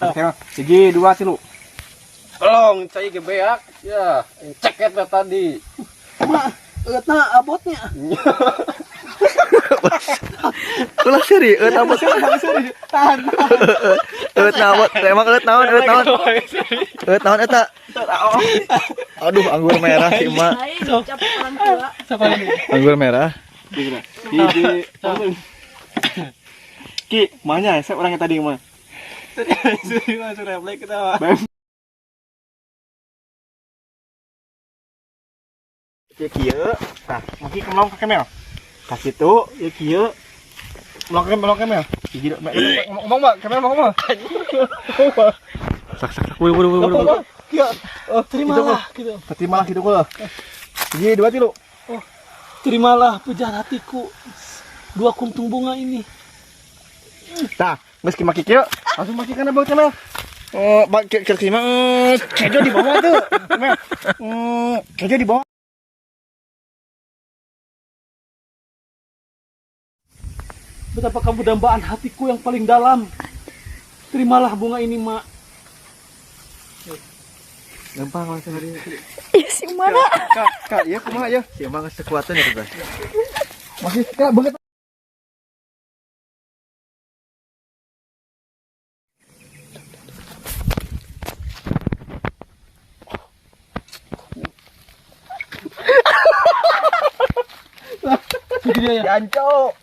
Oke, hiji, dua, tilu. Tolong, cai ge beak. Ya, cek eta tadi. Mak, eutna abotnya. Ulah seri, eut abot. Tahan. Eut naon, emang eut naon, eut naon. Eut naon eta? Aduh, anggur merah si emak. Lain cap orang tua. Anggur merah. Hiji. Ki, mana ya? Saya orangnya tadi mah. Seri masuk refleks ketawa. Ya kieu. Tah, maki melong ka kemel. Ka situ, ya kieu. Melong ke melong kemel. Hiji, ngomong Mbak, kemel ngomong. Sak sak sak. Buru buru buru buru. Ya, terimalah gitu. Terimalah gitu kok. Hiji, dua, tilu. Terimalah pujaan hatiku. Dua kuntung bunga ini. Tah, geus ki maki kieu, langsung maki kana baut kemel. Oh, bak ke ke mah kejo di bawah tuh. Kemel. Kejo di bawah. Betapa kamu dambaan hatiku yang paling dalam. Terimalah bunga ini, Mak. Gampang langsung dari. Ih, si mana? Kak, kak, iya kumaha ya? Si emak geus kekuatan ya, Bang. Masih kak banget. Itu dia ya. Janco.